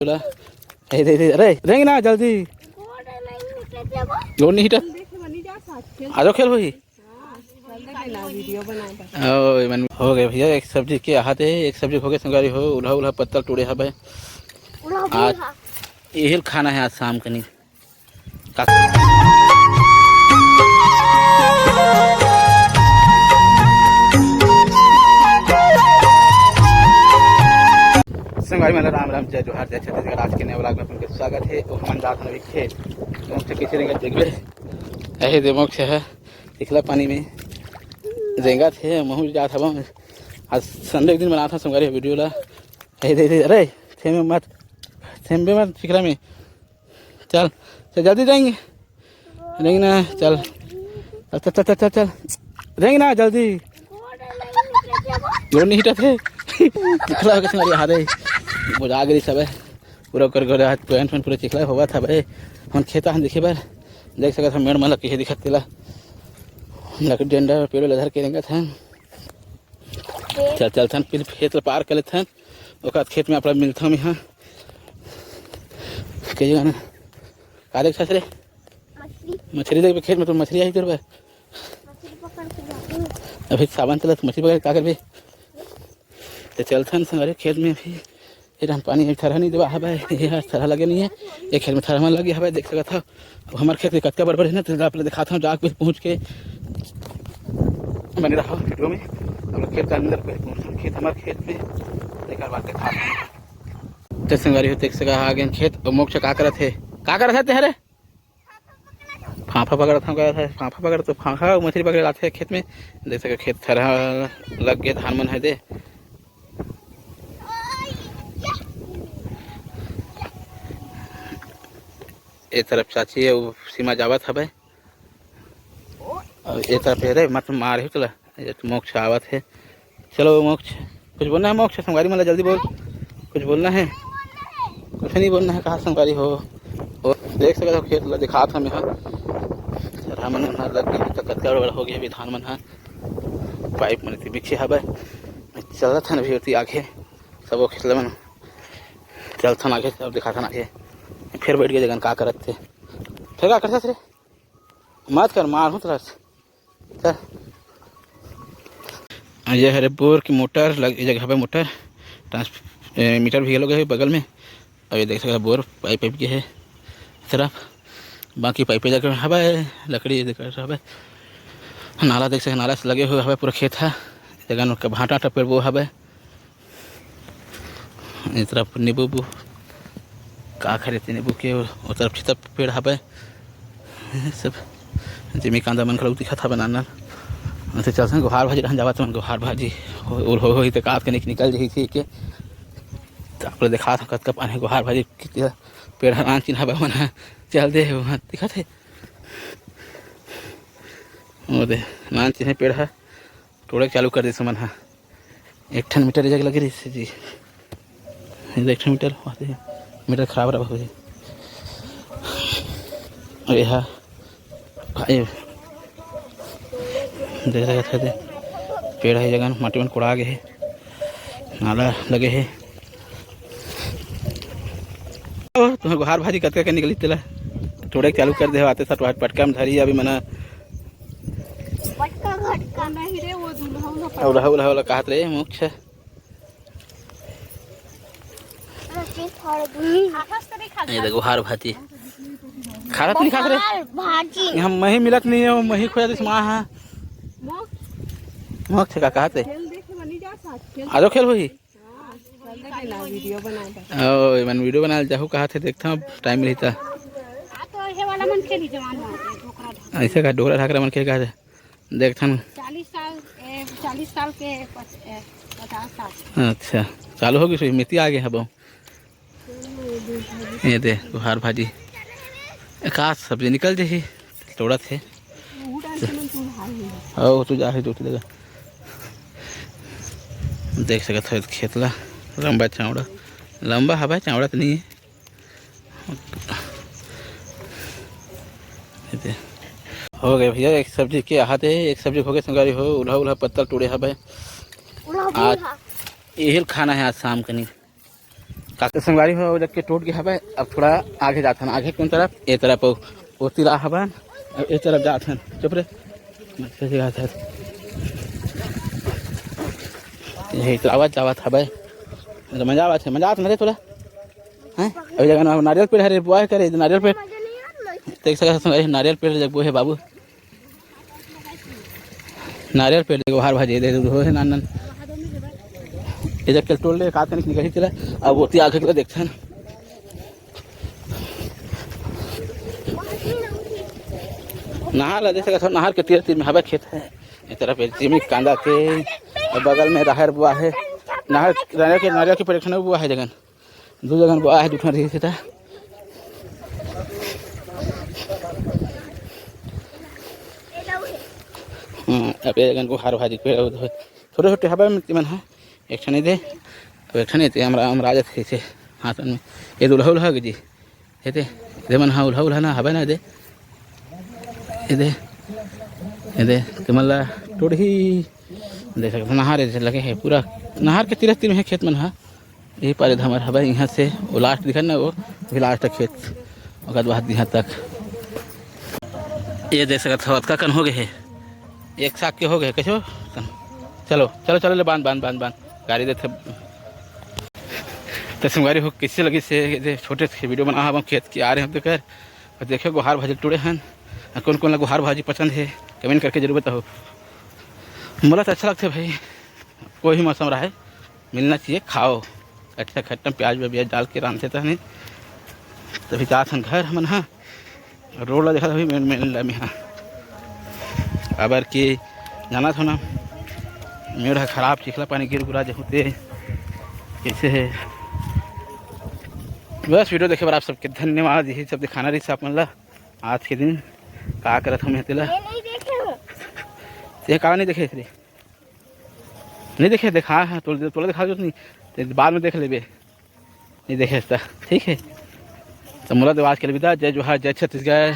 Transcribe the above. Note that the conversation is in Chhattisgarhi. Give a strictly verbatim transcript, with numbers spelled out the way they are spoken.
बोला, ए, दे, दे, अरे, रेंग ना जल्दी। गोड़ नहीं हिटत। आ जाओ, खेल होही। ओ, ए मन हो गए भैया, एक सब्जी के हाथे, एक सब्जी हो गए संगवारी हो, उल्हा उल्हा पत्ता टूड़े हवे। आज यही खाना है आज शाम कनी। का संगवारी मन ल राम राम, जय जोहार, जय छत्तीसगढ़। आज के नए vlog में अपन के स्वागत है। तो हमन जात हन अभी खेत, मोक्ष कइसे रेंगत देखबे। अहे दे मोक्ष है, चिखला पानी में रेंगत है, महूँ जात हवं। आज Sunday के दिन बनात हन संगवारी video ला। अहे दे, दे, अरे थेमे मत, थेमे मत चिखला में। चल, चल जल्दी जाएंगे। रेंग ना, चल। चल, चल, चल, चल, चल, चल। रेंग ना, जल्दी। गोड़ नहीं हिटत हे। चिखला हो गए संगवारी, हारे। बुझा गई सब है। पूरा कर घर हाथ पैंट में पूरा चिखला होवत हवे। हम खेत हन देखे बर। देख सकत हम मेड़ मन ल कइसे दिखत तेला। लकड़ी डंडा पेड़ ल धर के रेंगत हन। चल, चलथन, फिर खेत ल पार कर लेथन। ओकर बाद खेत में आप लोग मिलथन यहाँ। कहिए ना, का देख सकत रे? मछली। मछली देखबे खेत में, तो मछली आही तोर बर। मछली पकड़ के जाती हूँ। अभी सावन चलत, मछली पकड़ के का करबे? तो चलथन संगवारी खेत में। अभी ये रहन पानी अभी थरहा नहीं देवा हवे, ये थरहा लगे नहीं है, ये खेत में थरहा मन लगे हवे, देख सकत हव। अब हमार खेत के कतका बड़ बड़ है ना, तो आप लोग दिखात हूँ जाके पहुँच के। बने रहो video में, हम लोग खेत के अंदर पहले पहुँचथन, खेत हमार खेत में, एक बार दिखात हूँ। तो संगवारी हो देख सका आ गए खेत, और मोक्ष का करत है, का करत है तेहरे? फांफा पकड़त हूँ, गया था फांफा पकड़, तो फांफा मछली पकड़े लाते खेत में। देख सके खेत थरहा लग गए, धान मन है दे। ए तरफ चाची है, वो सीमा जावत हवे। और ए तरफ है रे, मत मार ही चला। ये तो मोक्ष आवत है। चलो मोक्ष, कुछ बोलना है मोक्ष? संगवारी मन ला जल्दी बोल, कुछ बोलना है? कुछ नहीं बोलना है, कहा संगवारी हो? और देख सकते हो खेत ला दिखात हम यहाँ, थरहा मन ह लग गए तो कतका बड़ हो गया अभी धान मन ह। पाइप मन इतनी बिछे हवे, चलत हन अभी ओती आगे सब वो खेत मन। चलथन आगे, सब दिखाथन आगे। फिर बैठ गए जगन का करत थे, फिर का करत रे? मत कर, मार हूँ तरस। चल। ये हरे बोर की मोटर लग, ये जगह पे मोटर ट्रांस-, ए, मीटर भी लगे है बगल में। और ये देख सकते हैं बोर पाइप, पाइप के है तरफ, बाकी पाइप जगह हवे, लकड़ी देख सकते हवे। नाला देख सकते, नाला से लगे हुए हवे पूरा खेत है। जगह उनका भाटा टाटा पेड़ वो हवे। ए तरफ नींबू उबू का खरीदते नींबू के, ओ तरफ सीता पेड़ हवे। ये सब जिमी कांदा मन घलो दिखत हवे नान नान। अइसे चलथन गोहार भाजी रहन जावत मन गोहार भाजी हो, हो, हो, ही तो काट के निक-, निकल जही थी के। तो आप लोग दिखात हूँ कतका पानी गोहार भाजी के पेड़ ह नान चिन्हा बा मन ह चल दे हे वहाँ दिखत हे। वो दे नान चिन्हे पेड़ ह। टोड़े के चालू कर दिस मन ह। एक ठन मीटर जग लगे रहिस हे जी। ये एक ठन मीटर, वहाँ से मीटर खराब रहा हो जी। और ये हा, ये देख सकत हे, पेड़ हे जगन, माटी मन कोड़ा गे हे, नाला लगे हे। ओ, तुम्हें गोहार भाजी कतका के निकली तेला? टोड़े के चालू कर दे हो, आते साथ पटका में धरी अभी मना। पटका घटका नहीं रे, वो दूल्हा उल्हा और रहा, उल्हा, उल्हा कहत रहे, मोक्ष। ये देखो, गोहार भाजी। खात नहीं खात रे? भाजी। हम मही मिलत नहीं है, वो मही खोया दिस माँ है। मोक्ष का कहत रे? आ जाओ, खेल होही। ओ, मन video बना जाहू कहत हे, देखता हूँ, time मिलता। ऐसे का डोकरा ढाकरा मन के कहत हे। देखथन। चालीस साल, ए, चालीस साल के पच-, ए, पचास साल। अच्छा, चालू हो गई सुई, मेथी आ गए हबो। ये दे, गोहार भाजी। ए, का सब्जी निकल जही, तोड़त हे। ओ, तू जा हे, जोत लेगा। देख सकत हो खेत ला, लंबा चौड़ा, लंबा हवा चौड़ा तो नहीं है। ये दे। हो गए भैया, एक सब्जी के हाथे, एक सब्जी हो गए संगवारी हो, उल्हा उल्हा पत्ता टूड़े हवे। आज यही खाना है आज शाम कनी। का संगवारी हो, ओ जग के टूट गे हवय। अब थोड़ा आगे जाथन, आगे कोन तरफ? ए तरफ ओ, ओ तिरा हवन, अब ए तरफ जाथन। चुप रे, मत कर, जाथन। यही तो आवाज जावत हवय। तो मजा आवत है, मजा आवत है थोड़ा। हैं? अभी जगह नारियल पेड़ हरे, बुआ करे नारियल पेड़। देख सकत हन, नारियल पेड़ जग वो है बाबू। नारियल पेड़ देखो, हर भाजी दे दो है नान नान। ये जग के टोल ले का तनिक निकल चला। अब वो तिया आगे के देखथन। नहर ला देख सकत हो, नहर के तीर तीर में हवे खेत है। ए तरफ एक जिमी कांदा के, और बगल में राहर बुआ है। नहर, नारियल के, नारियल के पेड़ एक ठन बुआ है जगन, दू जगन बुआ है, दू ठन रही था। हम्म, अब ये जगन गुहार भाजी के पेड़ छोटे छोटे हवे में तिमन है। एक ठन ए दे, अब एक ठन ए दे, हमरा, हमरा आ जाथे हाथ में। ये दुल्हा उल्हा के जी। ए दे, ए दे मन हा उल्हा उल्हा ना हवे ना, ए दे। ए दे, ए दे, ते मन ला टोड़ही। देख सकत हो, नहर ए दे लगे है, पूरा नहर के तीर तीर में है खेत मन हा। यही पारे धमर हवे, यहाँ से वो लास्ट दिखा ना, वो भी लास्ट है खेत, ओकर बाद यहाँ तक। ये देख सकत हो, अतका कन हो गए है, एक साग के हो गए, कैसे हो? चलो, चलो, चलो, ले बांध, बांध, बांध, बांध, गाड़ी देथे। तो संगवारी हो, कैसे लगी से जे छोटे से वीडियो बना हम खेत की आ रहे हैं तो कर, और देखे गुहार भाजी टूड़े हन, और कौन कौन ला गुहार भाजी पसंद है, कमेंट करके जरूर बताओ। मोला तो अच्छा लगता है भाई, कोई भी मौसम रहे, मिलना चाहिए, खाओ। अच्छा खट्टा प्याज व्याज डाल के रांधते तहने, तभी जात हन घर हमन हा। रोड ला देखा तभी मेड़, मेड़ ला में हा। अबर के जाना था ना, मेड़ हा खराब, चिखला पानी गिर गुरा जहूते कैसे है। बस वीडियो देखे बर आप सबके धन्यवाद। यही सब दिखाना रही आप मन ला आज के दिन का करत हम तेला। ये नहीं देखे हो? ये का नहीं देखे रे? नहीं देखे, देखा है, तोला, तोला देखा जरूरत नहीं, ते बाद में देख लेबे, नहीं देखे त ठीक है। तो मोला देवाज के अलविदा, जय जोहार, जय छत्तीसगढ़।